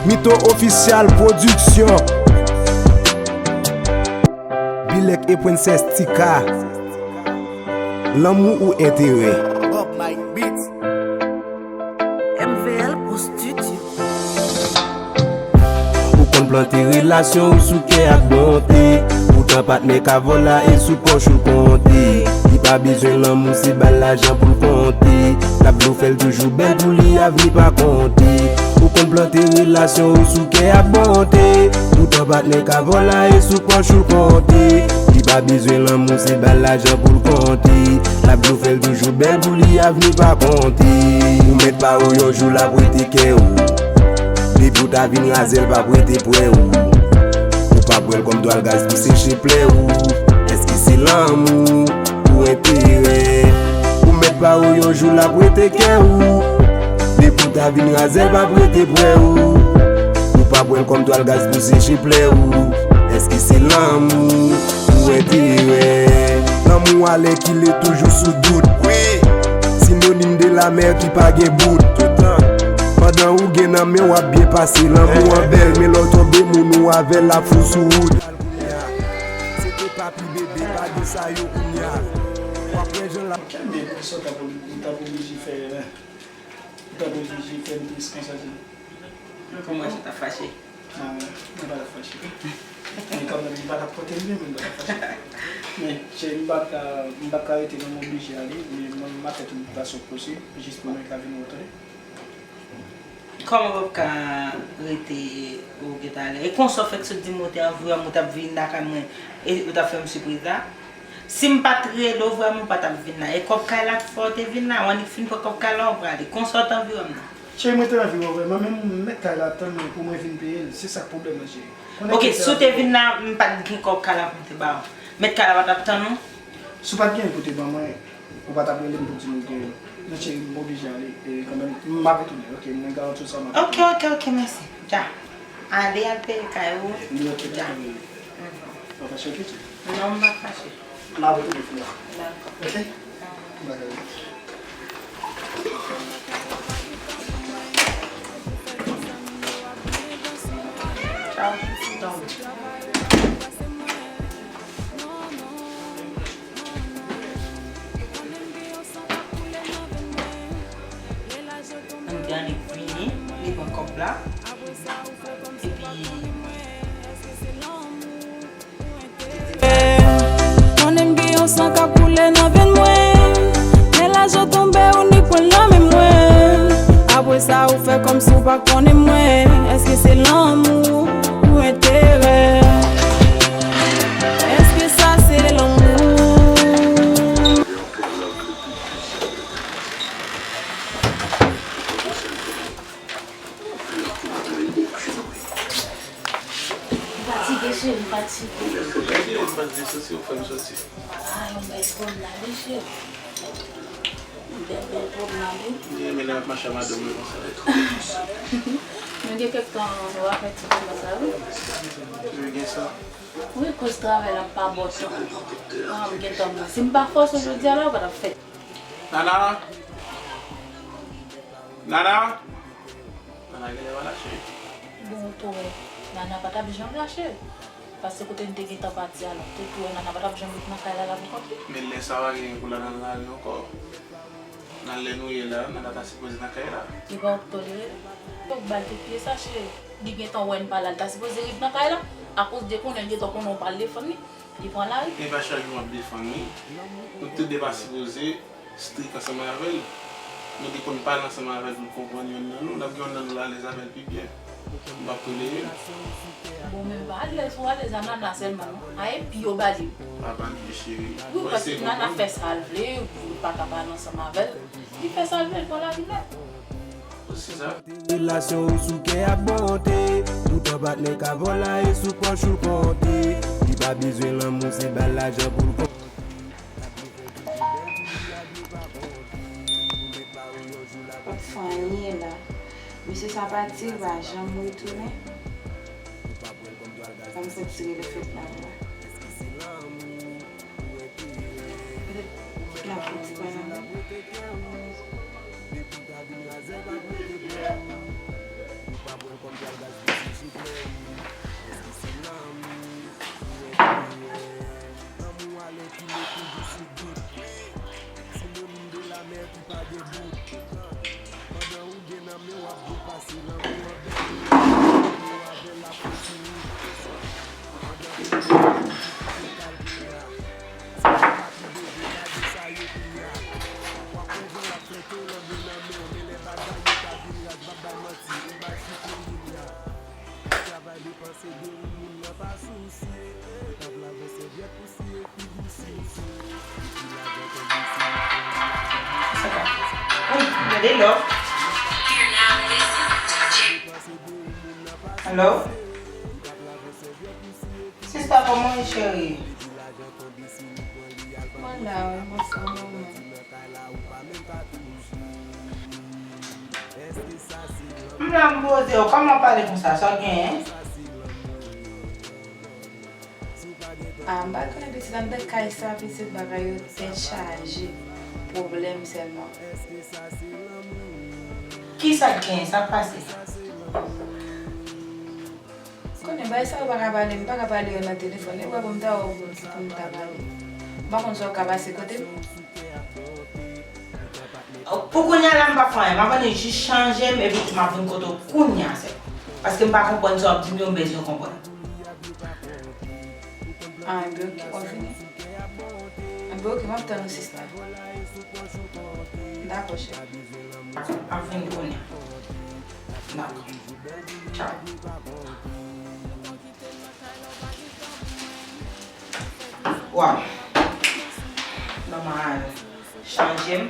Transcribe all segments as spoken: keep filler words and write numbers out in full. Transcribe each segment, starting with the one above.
Mito Official Production. Bilek e Princess Tika. Lanmou ou enterè? Bob Mike Beats. M V L au studio. Ou konn plante relasyon ou sou kè ak bonte. Poutan patnè ka vòlè e sou pòch ou konte. Li pa bezwen lanmou, se ba l lajan pou l konte. L ap dlo fè l toujou bèl pou li, avni pa konte. Ou konn plante relasyon ou sou kè ak bonte. Poutan patnè ka vòlè e sou pòch ou konte. Li pa bezwen lanmou, se ba l lajan pou l konte. L ap dlo fè l toujou bèl pou li, avni pa konte. Ou mèt pa ou yon jou l ap rete kè ou. Depi w ta vin razè l p ap rete prè ou. Ou p ap wè l kòm twal gaz pou seche plè ou. Èske se lanmou ou enterè? Ou mèt pa ou yon jou l ap rete kè ou. Depi w ta vin razè l p ap rete prè ou. Ou p ap wè l kòm twal gaz pou seche plè ou. Èske se lanmou ou enterè? Lanmou alèkile toujou sou dout. Wi. Sinonim de lamè ki pa gen bout. Toutan. Pandan ou gen nan men w ap byen pase. Lanmou an bèl, men lè w tonbe moun ou avè l ap fou sou wout. Se te papi bebe, pa di sa yo kounya. W ap wè jan l ap. Men poukisa w t ap, w t ap oblije fè, w t ap oblije fè m tris konsa, se? Kòman sa t ap fache? Non, mwen pa t ap fache. Men kanmenm, m pa t ap pote l, men mwen pa t ap fache. Men, cheri, m pa t ka, m pa t ka rete non, m oblije ale, men mwen, m ap fè tout fason posib, jis pou mwen ka vin wè w, tande? Kòman w p ap ka rete ou gentan ale? E konsa w fèk sot di m ou te an vwam, ou t ap vin lakay mwen, e ou t ap fè m sipriz la? Si m pa t rele w vwam, ou pa t ap vin la. E kòb kay la k fè w te vin la, w annik fin pran kòb kay la, w prale. Konsa w t an vwam nan? Cheri, mwen te an vwam, mwen menm mèt kay la ap tann mwen pou mwen vin peye l. Se sa k pwoblèm nan, cheri. Konnen ki sa. Ok, si w te vin la, m pa t gen kòb kay la pou m te ba w. Mèt kay la pa t ap tann ou? Si w pa t gen pou te ban mwen, ou pa t ap rele m pou di m ou gen. Non, cheri, m oblije ale, e, kanmenm, m ap retounen, ok, mwen garanti w sa, m ap retounen. Ok, ok, ok, mèsi. Dja. Ale, al peye kay ou. Li ok, pa gen. Ou pa fache, ok? Non, m pa fache. M ap retounen, fini. Dakò. Ok? Dakò. Tchaw. Tchaw. Ann te annik vini, li pran kòb la. Epi. Konnen m gen yon san k ap koule nan venn mwen. Men lajan tonbe, ou ni pran l nan men mwen. Apre sa, ou fè kòmsi w pa konnen mwen. Èske se lanmou ou enterè? Èske sa se lanmou? M fatige, cheri, m fatige. Gade, m pa t vle soti, ou fè m soti. Ah, yon bèl pwomnad, wi, cheri. Yon bèl, bèl pwomnad, wi. M renmen lè m ap mache ak madanm mwen konsa. Nou gen kèk tan nou pa fè ti pwomnad la, wi. Wi, gen sa. Wi, koz travay la pa bon tan. Ah, m gen tan mwen. Si m pa fòse w jodi a la, ou pa t ap fè. Nana! Nana! Nana genlè pa lache. Bon, tou, Nana pa t ap janm lache. Paske kote n te gentan pati a, n ap tou tou wè Nana pa t ap janm ret nan kay la, l ap rankontre. Men lè sa a pa genyen pou l al nan lari ankò. Nan lè nou ye la, Nana ta sipoze nan kay la. Li pa ap tolere l. Fòk ba l tout pye sa, cheri. Li gentan wè n pa la, l ta sipoze ret nan kay la. Akoz de konnen l gentan konnen w pa al defann li, li pran lari. E pa chak jou m ap defann li. Nou tou de pa sipoze strik ansanm avè l. Nou te konn pale ansanm avè l pou l konprann yonn nan nou. N ap gen yonn nan nou l alèz avè l pi byen. M p ap tolere l. Bon, men pa alèz ou alèz a Nana sèlman, non. A epi yo ba li. Pa ba li, cheri. Wi, paske Nana fè sa l vle, ou pa ka pale ansanm avè l. Li fè sa l vle, l pran lari nèt. Osi sa. Relasyon ou sou kè ak bonte. Poutan patnè ka vòlè e sou pòch ou konte. Li pa bezwen lanmou, se ba l lajan pou l konte. Pap fè anyen la. Mesye sa pati, li pa janm retounen. Ban m santi le fèt la mwen. Petèt l ap fè ti pale avè l. Mwen kòm pral gaspiye sou plen. Èske se lanmou? Ou wè ki wè? Lanmou ale kile toujou sou dout. Sinonim de lanmè ki pa gen bout. Pandan ou gen nan men w ap depase lanmou an bèl. Ou avè l ap fè souri. Pandan ou gen nan men w ki kite kalkile a. Sa ki pa pi bebe, gade sa yo kounye a. W ap konprann l ap fè tolan de nan men w, men lè bagay yo ta vin raz, m ap bay manti, ou bay siprim kounye a. Travay depanse de moun nan pa sousye. Tanp lavan sèvyèt pou siye figi sousye. Epi lajan tonbe si li pran li a. Gade love. Hello? Sista, kòman w ye, cheri? Mwen la wi, bonswa manman. M la m poze w, kòman w pale konsa, sa w genyen? Ah, m pa konnen pitit anndan kay sa, pitit bagay yo tèt chaje, pwoblèm sèlman. Kisa k genyen, sa k pase? Konnen bagay sa yo pa ka pale, m pa ka pale yo nan telefòn. E wè pou m ta wè w pou m ta pale. M pa konn sa w ka pase kote m. Pou kounye a la, m p ap fè anyen. M ap annik jis chanje m epi m ap vin kote w kounye a sèl. Paske m pa konprann sa w ap di m yo, m bezwen konprann. Ah, enben oke, w ap vini? Enben oke, m ap tann ou, sista. Dakò, cheri. M ap vini kounye a. Dakò. Tchaw. Waw. Ban m al chanje m.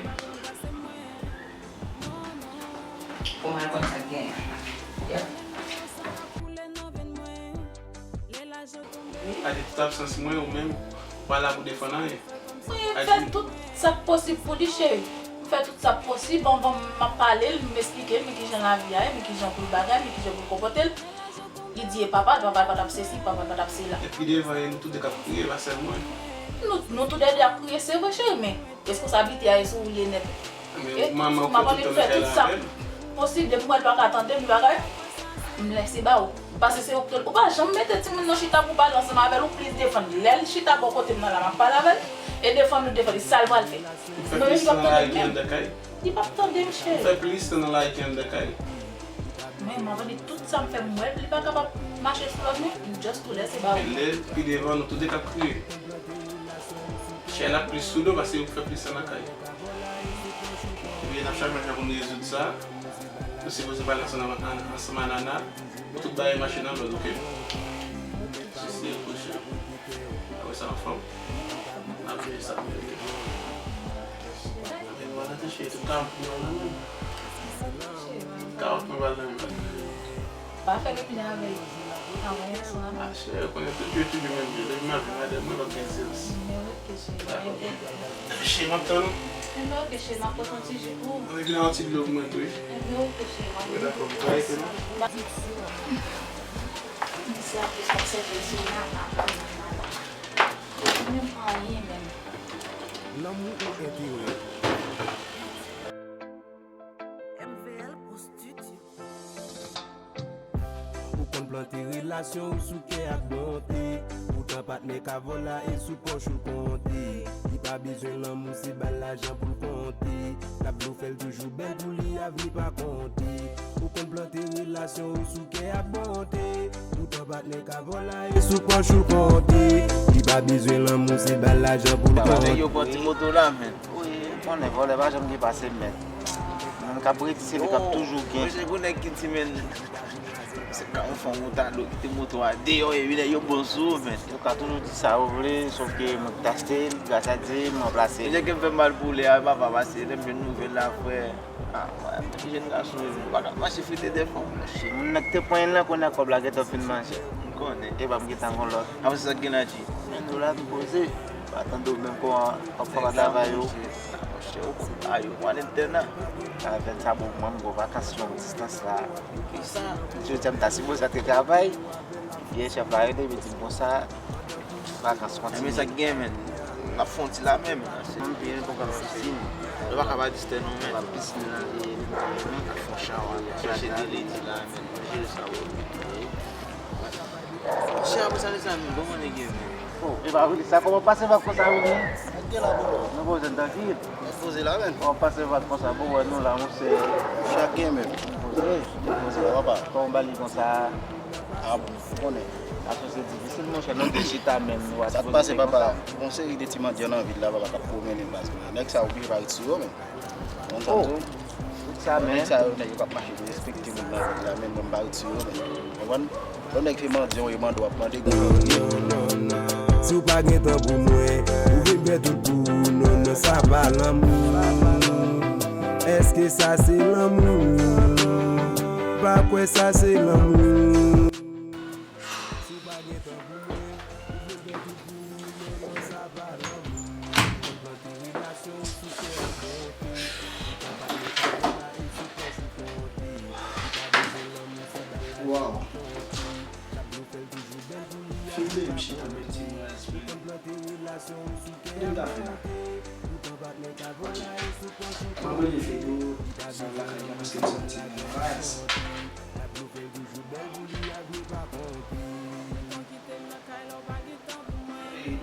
Pou m al konn sa k genyen. Yeah. Adi, tout absans mwen, ou menm, ou pa la pou defann anyen. Wi, m fè tout sa k posib pou li, cheri. M fè tout sa k posib. Anvan m ap pale l, m esplike l, men kijan lavi a ye, men kijan pou l bagay, men kijan pou l konpòte l. Li di e papa l, papa l pa t ap sesi, papa l pa t ap sela. Epi devan, e nou tou de k ap kriye, pa sèl mwen. Nou, nou tou de de ap kriye, se vre, cheri, men responsablite a e sou ou li ye nèt. Men manman ou fè tout tan nan kay la avè l. Posib, depi m wè l pa ka tande m, li pa ka, m lese ba ou. Paske se ou k, ou pa janm mete timoun nan chita pou pale ansanm avè l, ou plis defann li. Lè l chita bò kote m nan la, m ap pale avè l, e defann ou defann li, sa l pral fè? Ou fè plis tan nan lari ke anndan kay. Li p ap tande m, cheri. Ou fè plis tan nan lari ke anndan kay. Mwen, m ap vini tout sa m fè, m wè li pa kapab mache sou lòd mwen, m just tou lese ba ou. Men lè pi devan, nou tou de k ap kriye. Chè la plis sou do paske ou fè plis tan nan kay. Ebyen, n ap chache yon jan pou n rezoud sa. Nou sipoze pale ansanm, an, ansanm a Nana. Tout bagay mache nan lòd, oke? Jis repose. Apre sa, anfòm. N ap jere sa pou nou. Mwen, mwen, cheri, tout kawòt mwen nan men m. Kawòt mwen pa nan men m. Pa fè limyè avèk anyen sou la. Ah, cheri, ou konnen tout jou, toujou menm jan. Depi m ap viv madanm mwen, l ap gen zèl. Cheri, m ap tann ou. Enben, oke, cheri, m ap pote yon ti ji pou ou. Ann vin yon ti dlo pou mwen tou, wi. Enben, oke, cheri, m ap vin. Wi, dakò, m pa rete, non. Misye ap jis obsève sou Nana, Nana, Nana. Li menm pa anyen menm. Lanmou ou enterè? M V L Pro Studio. Ou konn plante relasyon ou sou kè ak bonte. Poutan patnè ka vòlè e sou pòch ou l konte. Li pa bezwen lanmou, se ba l lajan pou l konte. L ap vle w fè l toujou bèl pou li, avni pa konte. Ou konn plante relasyon ou sou kè ak bonte. Poutan patnè ka vòlè e sou pòch ou l konte. Li pa bezwen lanmou, se ba l lajan pou l konte. Nèg yo pran ti moto la, men. Wi, konnen vòlè pa janm gen pase, men. Moun k ap redi, se li k ap toujou gen. Mwen se pou nèg ki di, men, se ka yon fanm ou ta dwe kite moto a deyò, epi nèg yo bon sou ou, men. Yo ka toujou di sa yo vle, sòf ke mwen ki t achte l, gras a Dye, m ranplase l. Deja ke m fè mal pou lè a, papa, pase lè m jwenn nouvèl la, frè. Ah, wè, men ki jèn gason yo, nou pa ka mache frite dèfan, monchè. Moun nan ki te pran l lan, konnen kòb la gentan fin manje. M konnen. E pa m gentan gon lòt. Apre se sa k gen la, G. Men nou la, nou poze. Pa tande w menm kò an, w ap fè travay ou. Monchè, ou konn pa yo, w al entèna. Avèk sa, bon, mwen, m gon vakans long distans la. Jodi a, m ta sipoze al travay. Yè, chèf la rele, li di m konsa, vakans kontinye. Men sa k gen, men. N ap fè yon ti la menm. Anpil, poko nan pisin. Nou pa ka pa distè nou menm. Pa pisin la, e, nou pa menm. N ap fè yon chawa. Chèche de ledi la menm. Manje sa yo. Chè apre sa, mezanmi, bon, mwen nèg yo menm. Oh, e pa Willy, sa kòman pase vag konsa, Willy? Nèg gen la, bon. Nou poze n trankil. Nèg poze la menm. Kòman pase vag konsa, bon, wè nou la, monchè. Chak gen menm. Poze. Poze la, papa. Kòman ba li konsa? Ah bon, ou konnen. Aso se difisil, monchè, nou te chita menm, nou a. Sa k pase, papa? Yon seri de ti mandyan nan vil la, papa, k ap pwomennen baz mwen. Nèg sa oblije pa ret sou yo, men. Ou konprann sa, men. Nèg sa yo, nèg yo k ap mache derespekte moun nan vil la, men mwen, m pa ret sou yo, men. Ou konprann? Yon nèg se mandyan, ou ye mande, w ap mande, gwo yo ye. Si w pa gen tan pou mwen, ou vin fè tout pou ou, non, non, sa pa lanmou. Èske sa se lanmou? Pa kwè sa se lanmou. Waw. Fin peye m chita, men ti mwen respè. Kòman m ta fè la? Ok. Mwen voye Fedou, sa lakay la paske m santi m anrase. Hey.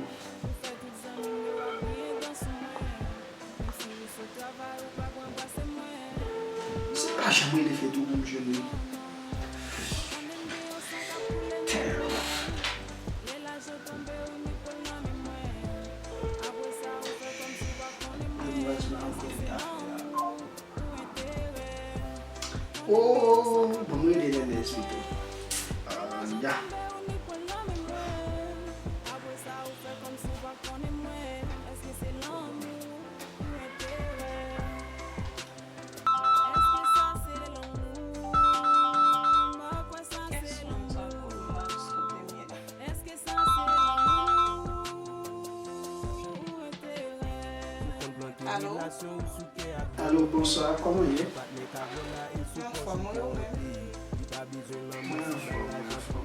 Misye pa janm rele Fedou pou m jwenn li. Damn. Ann, baz, la, kote m ta fè la. Oh, ban m rele Nènèz pito. Ah, ya. Alo? Alo, bonswa, kòman w ye? Mwen anfòm, mwen anfòm. Mwen anfòm.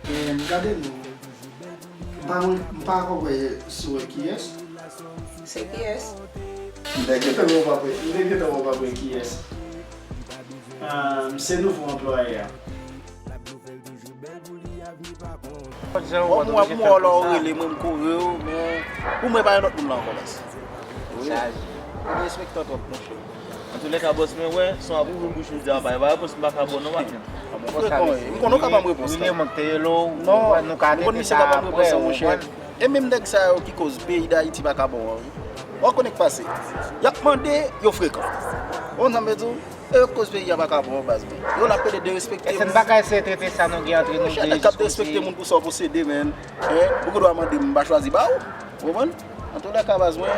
Eh, m gade nou. M pa, m pa ankò wè si w wè kiyès. Se kiyès? M te gentan wè w pa wè, m te gentan wè w pa wè kiyès. Ah, se nouvo anplwaye a. Wap mwen, wap mwen, lè w rele mwen, m kore w, men pou mwen, pa yon lòt moun la ankò, baz. Wi. Chaje. Ou derespektan twòp, monchè. Antoulèka, bòs mwen, wè, si w ap ouvri bouch ou di a bay, bay, bòs, m pa ka ba w non, patnè. M konnen w ka ban m repons la. Non, m konn misye ka ban m repons la, monchè. E menm nèg sa yo ki koz peyi Dayiti pa ka bon an, wi. W ap konnen k pase. Y ap mande, yo frekan. Ou konn sa m vle di w? E yo k koz peyi a pa ka bon, baz mwen. Yo la pede derespekte moun. Èske n pa ka eseye trete sa nou gen antre nou de? Monchè, nèg k ap derespekte moun pou sa w posede, menn. Hein? Ou gen dwa mande m, m pa chwazi ba w. Ou konprann? Antoulèka, baz mwen,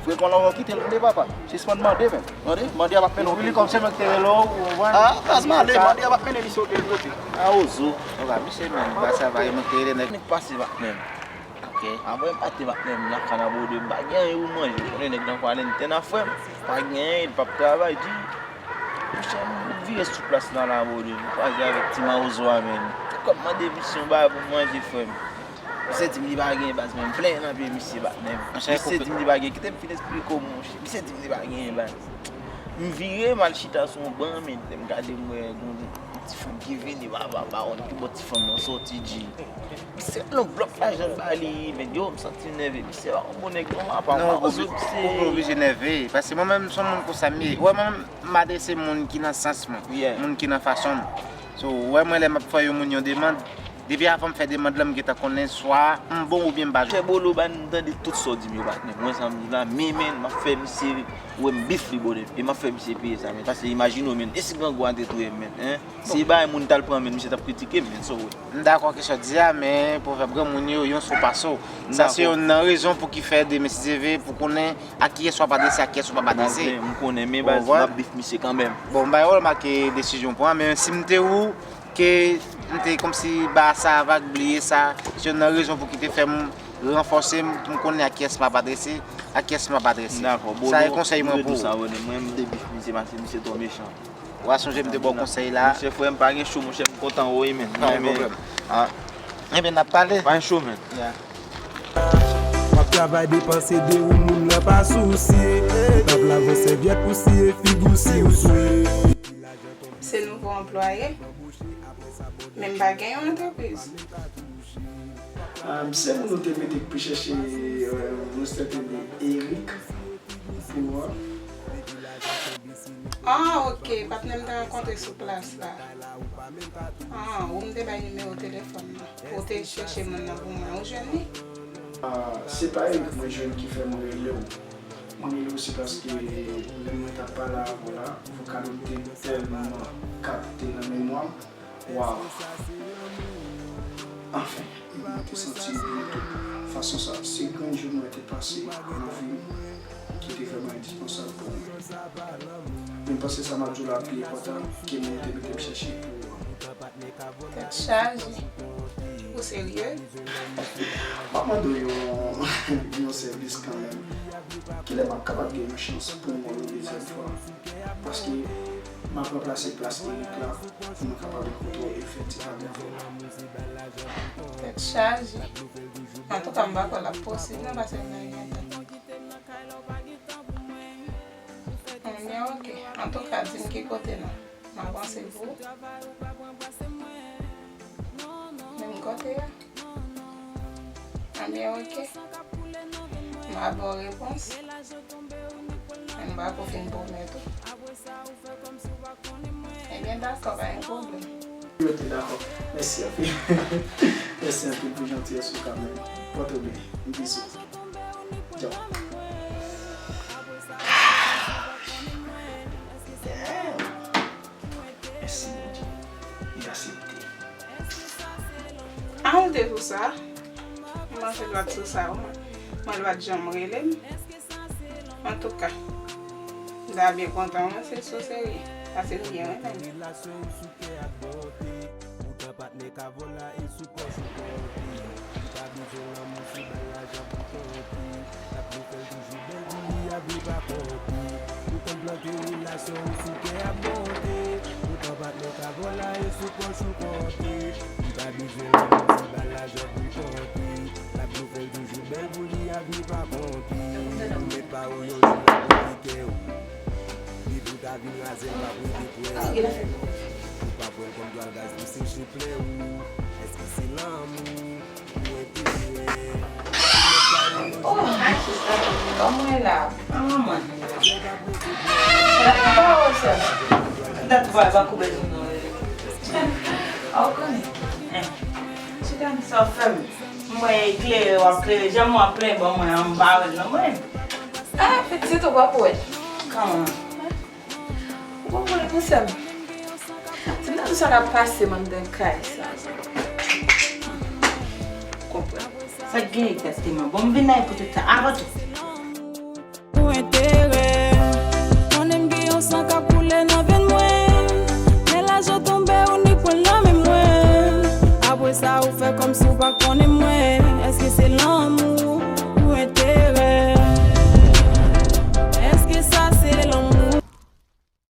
frekan la w kite l tande, papa. Sispann mande, menn. Tande? Mande a p ap mennen w. Willy, kòm se mwen ki te rele w, ou konprann? Ah, baz, m ale, mande a p ap mennen misye kote l kote. A ozo. Oga, misye menm, ba sa va, e mwen ki te rele nèg. Nèg pase, patnè m. Ok. Apre m pa te bat menm nan kanabode, m pa gen anyen pou manje. Konnen nèg nan kwaranten a, frè m. Pa gen anyen, li p ap travay, di. Monchè, m vire sou plas nan labode, m kwaze avèk ti mawozo a menm. Kòm mande misye yon bagay pou m manje, frè m. Misye di m li pa gen, baz, men m plenyen nan pye misye bat menm. Misye di m li pa gen, kite m fin esplike w, monchè. Misye di m li pa gen, baz. M vire, m al chita sou yon ban, men lè m gade, m wè gon ti fanm ki vini, ba, ba, ba, wè ki bò ti fanm nan sòti, G. Misye lon blòk lajan ba li, men yo, m santi m nève. Misye pa yon bon nèg non, apa m pa oze misye. Ou pa oblije nève, paske mwen menm, m se yon moun konsa m ye. Ou wè mwen menm, m adrese moun ki nan sans mwen, moun ki nan fason m. So, ou wè mwen, lè m ap fè yon moun yon demann, depi avan m fè demann lan, m gentan konnen swa m bon oubyen m pa bon. Chè Bolo, ba n tande tout sa w di m yo, patnè. Mwen, sa m di la, men, men, m ap fè misye wè m bif li, bonè. E m ap fè misye peye sa, men. Paske imajine w, men. E si grangou a te touye m, men, hein? Si bagay moun t al pran, men, misye t ap kritike m, men, sa w wè. M dakò ki sa w di a, men pwovèb granmoun yo, yon sou pa sou. Sa se youn nan rezon pou ki fè demen si Dye vle pou konnen a kiyès w ap adrese, a kiyès w p ap adrese. M konnen, men baz, m ap bif misye kanmenm. Bon, m pa remake desizyon w pran, men si m te ou, ke m te kòmsi ba sa vag, bliye sa, se youn nan rezon pou ki te fè m ranfòse m, pou m konnen a kiyès m ap adrese, a kiyès m ap adrese. Dakò, Bolo, sa e konsèy mwen pou ou. Mwen, m te bif misye paske misye twò mechan. W a sonje m te ba w konsèy la. Monchè, frè m, pa gen cho, monchè, m kontan w, wi, men. Pa gen pwoblèm. Ebyen, n ap pale. Pa gen cho, men. Ya. M ap Travay depanse de ou moun nan pa sousye. Ou t ap lave sèvyèt pou siye figi w si w swe. Se nouvo anplwaye, men m pa gen yon antrepriz. Ah, se moun ou te mete k pou chèche, euh, yon sèten Eric pou, euh, Ah, ok, patnè m te rankontre sou plas la. Ah, ou m te bay nimewo telefòn nan. Ou te chèche moun nan pou mwen, ou jwenn li? Ah, se pa Eric mwen jwenn ki fè mwen rele w. Mwen rele w se paske lè mwen t ap pale avè w la, vokal ou te tèlman kapte nan memwa m. Waw. Anfen, mwen te santi m byen tou. Fason sa, se grenn jou mwen te pase nan vi m ki te vrèman endispansab pou mwen. Men m panse sa m ap di w la pi enpòtan ke moun te mete m chèche pou ou an. Tèt chaje. Ou serye? M ap mande w yon, yon sèvis kanmenm. Kilè m ap kapab gen yon chans pou m wè w yon dezyèm fwa? Paske m ap ranplase plas Eric la pou mwen kapab rankontre w e fè ti pale avè w. Tèt chaje. Antouka, m pa kwè l ap posib non, paske m nan yon tan. Ebyen, ok. Antouka, di m ki kote non. M avanse pou ou. Menm kote a. Ebyen, ok. M a ba w repons. Men m pa ko fin pwomèt ou. Ebyen, dakò, pa gen pwoblèm. Yo te dakò. Mèsi anpil. Mèsi anpil pou jantiyès ou kanmenm. Pòte w byen. Bizou. Tchaw. Damn. Mèsi, Bondye. Li aksepte. Al te sou sa. M panse l pa t sou sa, wi. Mwen, l pa t janm rele m. Antouka, m ta byen kontan, wi, si l sou serye. Paske m byen renmen l. Patnè ka vòlè sou pòch ou konte. Li pa bezwen lanmou, se bay lajan pou konte. L ap vle fè l toujou bèl pou li, ap viv pa konte. Ou konn plante relasyon ou sou kè ap monte. Poutan patnè ka vòlè sou pòch ou konte. Li pa bezwen lanmou, se bay lajan pou konte. L ap vle fè l toujou bèl pou li, ap viv pa konte. Ou met pa ou yon jou l ap konplike ou. Li pou ta vin razè, l p ap rete prè ou. Ou pa pran l kòm twal gaz pou seche plè ou. Èske se lanmou ou enterè? Oh, ay, sista, kòman w ye la? Ah, manman. Sa pa wè sa. Dat vwa pa koube nou non. Ah, ou konnen. Chita, sa w fè m. M wè eklere, w ap klere. Janm w ap plenyen ban mwen an, m pa wè l non mwen. Ah, pitit, ou p ap wè. Kòman? Ou konprann, non, sè m? Se nan tout sa k ap pase m anndan kay sa. Konprann. Sa k gen egzakteman? Bon, m vin la pou tout sa. Avan tou. Pou enterè. Konnen m gen yon san k ap koule nan venn mwen. Men lajan tonbe ou ni pran l nan men mwen. Apre sa, ou fè kòmsi w pa konnen mwen. Èske se lanmou ou enterè?